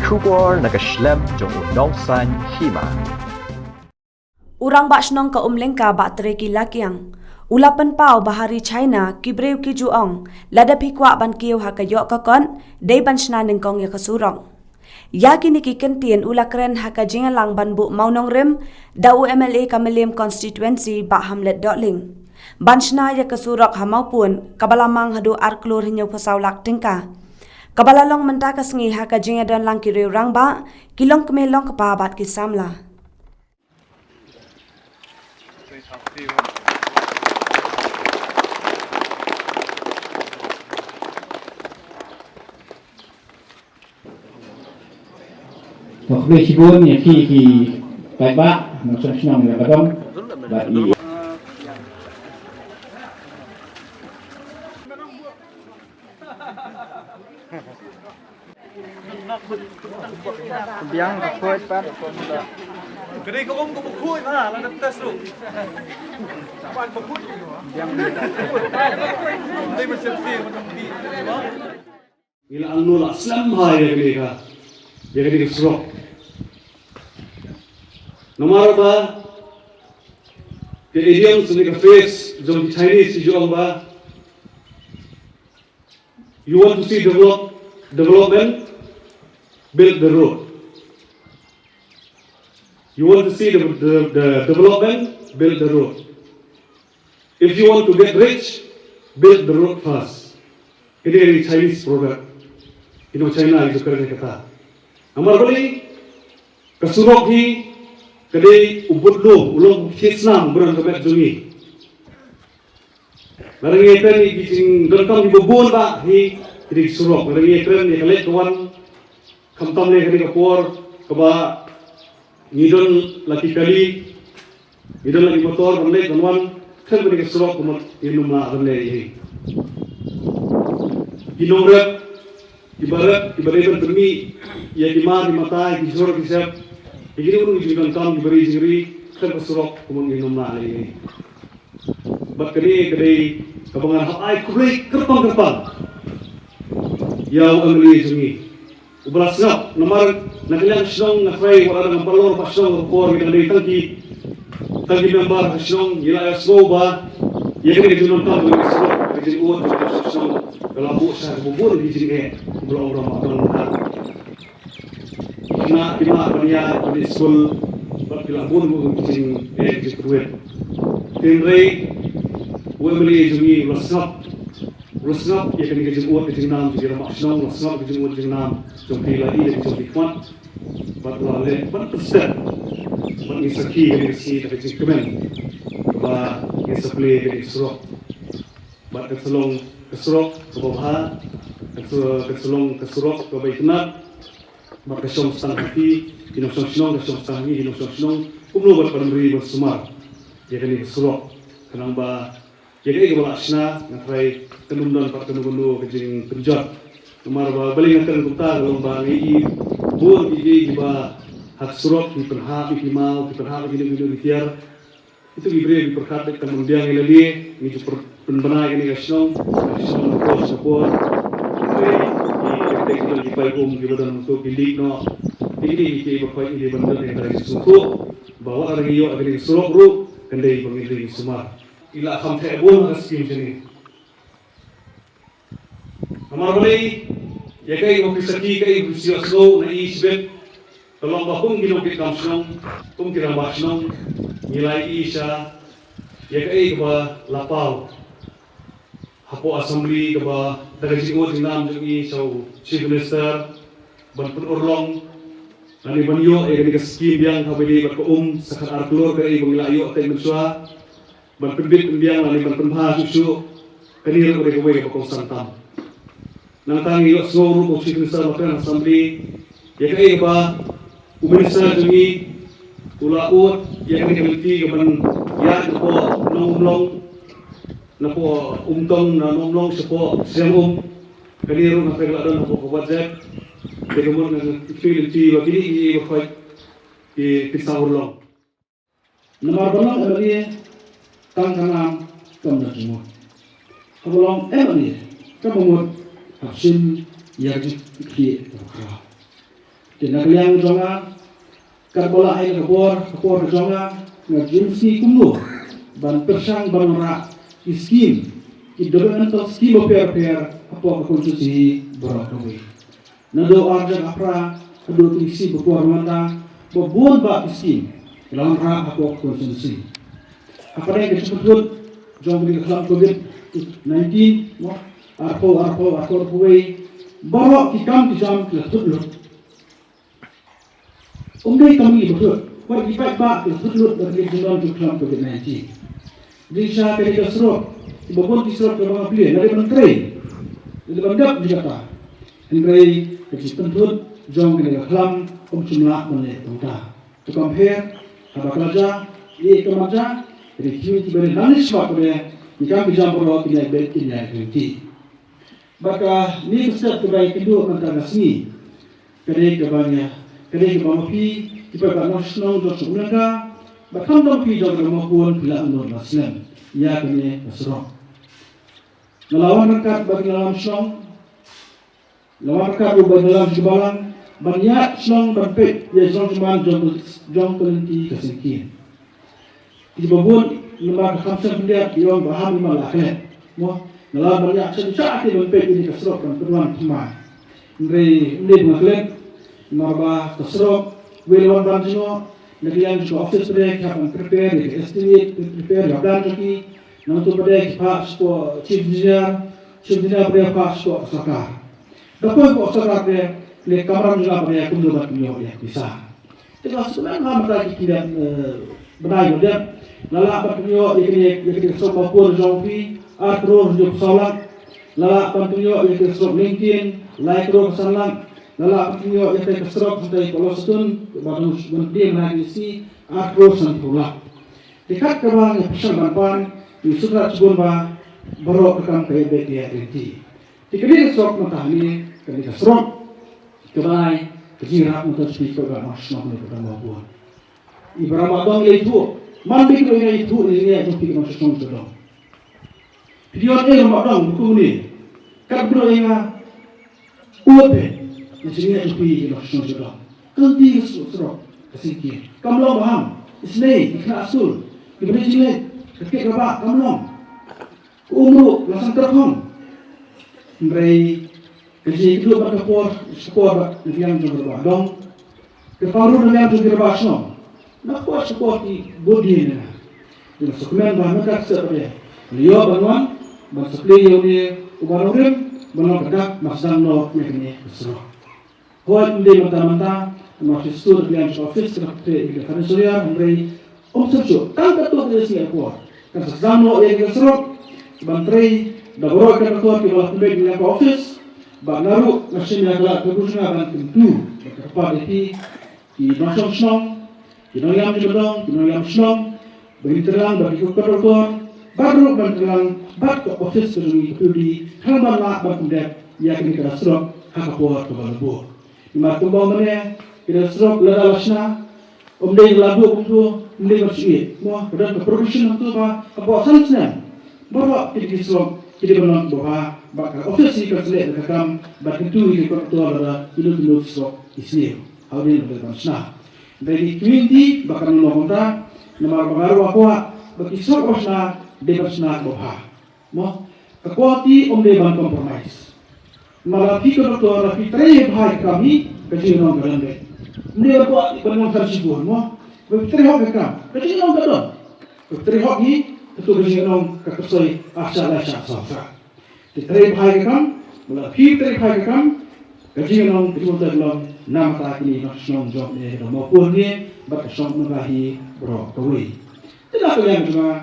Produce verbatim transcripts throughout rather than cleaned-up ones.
Khubor na ka shlem jong u nongsan hima. U Rangbah Shnong ka Umlyngka Bah Treki Lakiang u la pynpaw ba ha ri China ki briew ki ju ong lada phi kwah ban kiew ha ka ïoh ka kot dei ban shna nyngkong ïa ka surok. Ïa kine ki kyntien u la kren ha ka jingïalang ban buh mawnongrim da u M L A ka Mylliem Constituency Bah Hamlet Dohling ban shna ïa ka surok ha Mawpun kaba la mang haduh ar klur hynñiewphew saw lak tyngka, kaba la long mynta ka sngi ha ka jingïadonlang ki riew rangbah, ki longkmie longkpa bad ki samla. Khublei shibun ïa ki, ki paidbah, nongshong shnong ïa ka dong bad i. Biang ka khuid pat. Ka dei ka um ka bakhuid ha, la da test ruh. Pat bakhuid. Biang. Dei ba safety ba dang di. Ngi la angno la slem ha ïa kane ka, ïa kane ka surok. Namar ba ka idiom sini ka phrase jong ki Chinese ki ju ong ba, you want to see develop, development, build the road. You want to see the, the, the development, build the road. If you want to get rich, build the road first. Kane ka dei Chinese proverb. Ki nong China ki ju kren ïa kata. Namar balei, ka surok hi ka dei u bud lum, u long u thied snam, u bud lum ka met jong ngi. Lada ngi kren ïa ki jingdonkam kiba bun bah hi, ki dei ki surok. Lada ngi kren ïa ka leit ka wan, khamtam lei ha kane ka por kaba ngi don la ki kali, ngi don la ki motor ban leit ban wan, khlem kane ka surok ka mut ngin ym lah ban leit hi. Ki nongrep, kiba rep, kiba dei ban pynmih ïa ki mar ki mata, ki jhur ki sep, ïa kine ki jingdonkam kiba ri jingri, khlem ka surok ka mut ngin ym lah lei hi. Bad kane ka dei kaba ngan hap ai khublei kyrpang kyrpang ïa u M L A jong ngi uba la sngap, namar na ka liang ka shnong nga tharai wat la dang balor ba shnong ka por ngi dang dei tang ki, tang ki member ka shnong, ngi la ïohsngew ba ïa kane ka jingdonkam ka jingud ka shnong ka la buh sha kaba bun ki jingeh, kumba la ong u rangbah Bah Hamlet. Ki khynnah ki mad ban ïaid ban leit skul bad ki la bun bun ki jingeh ki jingpyrwit. Hynrei u M L A jong ngi u la sngap, u la sngap ïa kane ka jingud ka jingnam jong ki rangbah shnong, u la sngap ïa ka jingud jingnam jong ki lade, jong ki khmat. Bad u la leh ban pynstep bad ngi sakhi ïa kane ka sngi da ka jingkmen ba ngi sa plie ïa kane ka surok. Bad kan sa long ka surok kaba bha, kan sa, kan sa long ka surok kaba itynnad. Bad ka shong tang ha ki, ki nongshong shnong, ka shong tang ha ki, ki nongshong shnong, kumno bad ban ri ban sumar ïa kane ka surok. Khnang ba ïa kaei kaba la shna, nga tharai kan ym don pat kano kano ka jingpynjot. Namar ba balei nga kren kumta, ka long ba ngi i bun ki, ki, kiba ha ka surok ki pynhap ïa ki maw, ki pynhap ïa kino kino ki tiar. Itu ki briew ki pyrkhat beit tang ban biang ïa lade, ngi ju pynbna ïa kane ka shnong, ka shnong na por sha por. Hynrei ki kynthei ki don ki paikum kiba don hangto ki leak noh. Ki dei ki, ki ba khot ngi dei ban don ïa kata ka jingsngewthuh ba wat la ngi ïoh ïa kane ka surok ruh, kan dei ba ngin ri ngin sumar. I la kham theh bun ha ka skim jong ngi. Namar balei, ïa kaei ba phi sakhi, kaei ba phi ïohsngew na i shibit, ka long ba kum ki nongkitkam shnong, kum ki rangbah shnong, ngi la ïohi sha ïa kaei kaba la paw hapoh Assembly kaba da ka jingud jingnam jong i sha u Chief Minister ban pynurlong lane ban ïoh ïa kane ka skim biang kaba ïadei bad ka um sa khatar klur, kaei ba ngi la ïoh teng mynshuwa. Ban pynbit pynbiang lane ban pynbha shuh shuh, kane ruh ka dei kawei kaba kongsan tam. Nangta ngi ïohsngew ruh ba u Chief Minister la pyrshang ha Assembly ïa kaei kaba u Minister jong ngi u la ud ïa kane ka lynti kaban ïaid napoh Nongumlong, napoh Umtong na Nongumlong shapoh Sriangum. Kane ruh nga tharai ka la don hapoh ka budget. Te ka mut nga kyrpad lynti ba kine kiei ba khot ki, kin sa urlong. Namar ba long M L A tang ka nam kam da jingmut. Haba long M L A kaba mut hap shim ïa ka jingkitkhlieh kaba khraw. Te na ka liang jong nga, katba la ai ka bor, ka por ka jong nga, nga ju sngew kumno ban pyrshang ban wanrah ki skim, ki developmental skim bapher bapher hapoh ka constituency baroh kawei. Naduh ar hajar arphew haduh ki skim ba por mynta, ba bun bah ki skim ki la wanrah hapoh ka constituency. Hapdeng ka jingpynthut jong kane ka khlam covid nineteen, mo, arphew arphew, arphew arphew wei, baroh ki kam ki jam ki la thut lut. Ym dei tang ki ba thut, wat ki paidbah ki la thut lut da kane ka jingdon jong ka khlam covid nineteen. Jingshisha ka dei ka surok, kiba bun ki surok kiba nga plie, la dei ban trei, la dei ban dep jingkata. Hynrei ka jingpynthut jong kane ka khlam ym shym lah ban leh kumta. To compare, haba ka la jia, ïa ka man jia, ka dei ki ïa kiba dei nangne shakhmat ba dei, ki kam ki jam baroh kin ïai beit kin ïai lynti. Bad kane ka step kaba ïakynduh mynta ka sngi, ka dei kaba ïa, ka dei kaba ma phi, ki paidbah nongshong shnong jong shnong Umnyrynka, bad khamtam phi jong ka Mawpun phi la angnud la slem ïa kane ka surok. Nga la wan ryngkat bad ki nongïalam shnong, nga la wan ryngkat ruh bad ki nongïalam jong ka balang, ban ïaid shnong ban peit ïa ka jingman jong, jong ka lynti ka syngkien. Kiba bun namar ka kham sngewthuh ki ong ba ham, i ma la klet. Mo, nga la ban ïaid sha sha te ban peit ïa ka surok ban pynwan thymmai. Hynrei ym dei ba nga klet, namar ba ka surok, wei la wan ban jngoh, na ka liang jong ka office pat ki hap ban prepare ïa ka estimate, prepare ïa ka plan jong ki. Nangta pat ki phah sha ka chief engineer, chief engineer pat phah sha ka sorkar. Da poi ka sorkar pat, leh kamram jong ka pat kumno ban pynïoh ïa ka pisa. Te ka shu mih ha mynta ki khyndiat, eh, bnai ba dep. La lah ban pynïoh ïa kane, ïa kane ka surok Mawpun jong phi, ar klur hynñiew phew saw lak. La lah ban pynïoh ïa kane ka surok Lyngkien, lai klur san lak. La lah ban pynïoh ïa kane ka surok hangtai ka Losatun, ba dang ban pynïoh na ki si, ar klur sanphew lak. Te kat kaba nga pyrshang ban pan, ngi sngewthuh shibun ba baroh ka kam ka ïa beit ïa lynti. Te kane ka surok mynta hangne, kane ka surok, ka bai, ka jingïarap mynta jong phi ki paidbah nongshong shnong kane ka dong Mawpun. I Baroh Mawdong i la ïathuh, man ba ki la ïathuh ïa jingïarap jong phi ki nongshong shnong ka dong. Phi ïoh ïa Baroh Mawdong kumne, kat ba ïa nga, u ïa phi, ïa jingïarap jong phi ki nongshong shnong ka dong. Ka lynti ka surok, ka surok, ka syngkien. Kam long ba ham, isynei, i khynnah skul, i ba dei jingleit, ka kit ka bah, kam long. Ka um ruh la sangkar khong. Hynrei ka jingïakynduh bad ka por sha ka por bad na ka liang jong ki rangbah dong, ka por ruh na ka liang jong ki rangbah shnong. Na ka por sha ka por ki bud dien na. Ki la sngewkmen ba mynta ka step pat, la ïoh ban wan ban sa plie ïa une u bah nongrim ban long ka dak ban sdang noh ïa kane ka surok. Hooid, ym dei mynta mynta, namar shisha ka liang jong ka office ka dang trei ïa ka financial year, hynrei ym sngewsih, tang katto katne sngi ha ka por kan sa sdang noh ïa ka surok ban trei da baroh ki kontraktor kiba la pynbeit na ka office. Bad nga ruh nga shim ïa ka lad ka bor jong nga ban kyntu bad kyrpad ïa phi ki nongshong shnong, ki nongïalam jingmyntoi, ki nongïalam shnong, ba ngin trei lang bad ki kontraktor, bad ruh ban trei lang bad ka office ka jong ngi ka P W D, khnang ban lah ban pyndep ïa kane ka surok ha ka por kaba la buh. Namar kumba ong mynne, kane ka surok lada la shna, ym dei la buh kumto, ym dei ban shu ïeh. Mo, ka don ka progression hangto ba hapoh san snem baroh kine ki surok ki dei ban long kiba bha, bad ka office hi kan sa leh da ka kam ban kyntu ïa ki kontraktor lada kino kino ki surok ki sniew. Hadien ba dei ban shna. Dei ki community ba kan long kumta, namar ba nga ruh nga kwah ba ki surok ba shna dei ban shna kiba bha. Mo, ka quality ym dei ban compromise. Namar lada phi kontraktor, lada phi trei bha ïa ka kam hi, ka jingïalang ka don beit. Ym dei ban kwah ban ïalang shibun, mo. Ba phi trei hok ïa ka kam, ka jingïalang ka don. Ba phi trei hok hi, kato ka jingïalang ka kyrsoi ar shah lai shah saw shah. Te trei bha ïa ka kam, lada phi trei bha ïa ka kam, ka jingïalang ka jingmyntoi ka long na ka bynta kine ki nongshong shnong jong kane ka dong Mawpun ne bad ka shnong Umnyrynka hi baroh kawei. Te na ka liang jong nga,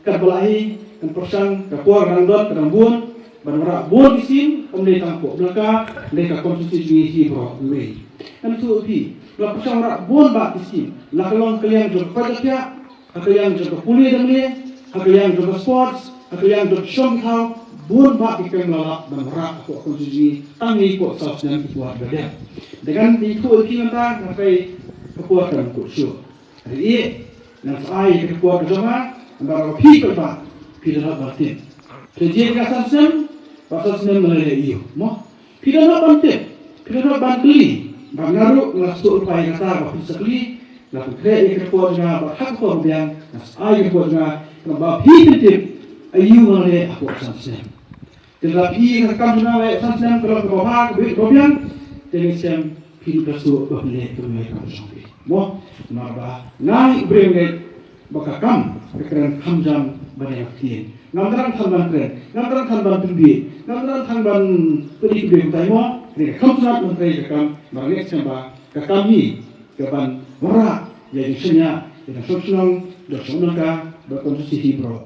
katba la hi, kan pyrshang, ka por ka dang don, ka dang bun ban wanrah bun ki skim, ym dei tang hapoh Umnyrynka, hynrei ka constituency jong ngi hi baroh kawei. Ngan ïathuh ïa phi, la pyrshang wanrah bun bah ki skim, la ka long ka liang jong ka paidbah, ha ka liang jong ka pule dang ne, ha ka liang jong ka sports, ha ka liang jong ka shong thaw, bun bah ki kam la lah ban wanrah hapoh constituency jong ngi, tang ngi hapoh South District ki por ba dep. Te ngan ïathuh ïa phi mynta, nga peit ka por kan kut shuh. Hynrei ngan sa ai ïa ka por ka jong nga, namar ba phi paidbah phi don hok ban tip. Te jia ka san snem, ba san snem nga la leh ïa u, mo. Phi don hok ban tip, phi don hok ban kylli. Bad nga ruh nga la sngewthuh ïa kata ba phi sakhi, nga pynkhreh ïa ka por jong nga, bad ha ka por biang nga sa ai ka por jong nga, kaba phi tip tip aïu nga leh ha ka por san snem. Te lada phi ïa ka kam jong nga leh san snem ka long kaba bha, kaba biang, te nga shem phi ruh da sngewthuh ba phi leh kaba ïa ka kam jong phi. Mo, namar ba nga hi u briew ngeit ba ka kam ka kren kham jam ban ïa ka ktien. Ngam dang than ban kren, ngam dang than ban pynbieit, ngam dang than ban pynbieit pynbieit kumta mo. Hynrei ka kam sanad ban trei ka kam, namar nga ngeit skhem ba ka kam hi ka ban wanrah ïa jingshaniah ïa ka shnong shnong, da shnong nangka, da constituency hi baroh.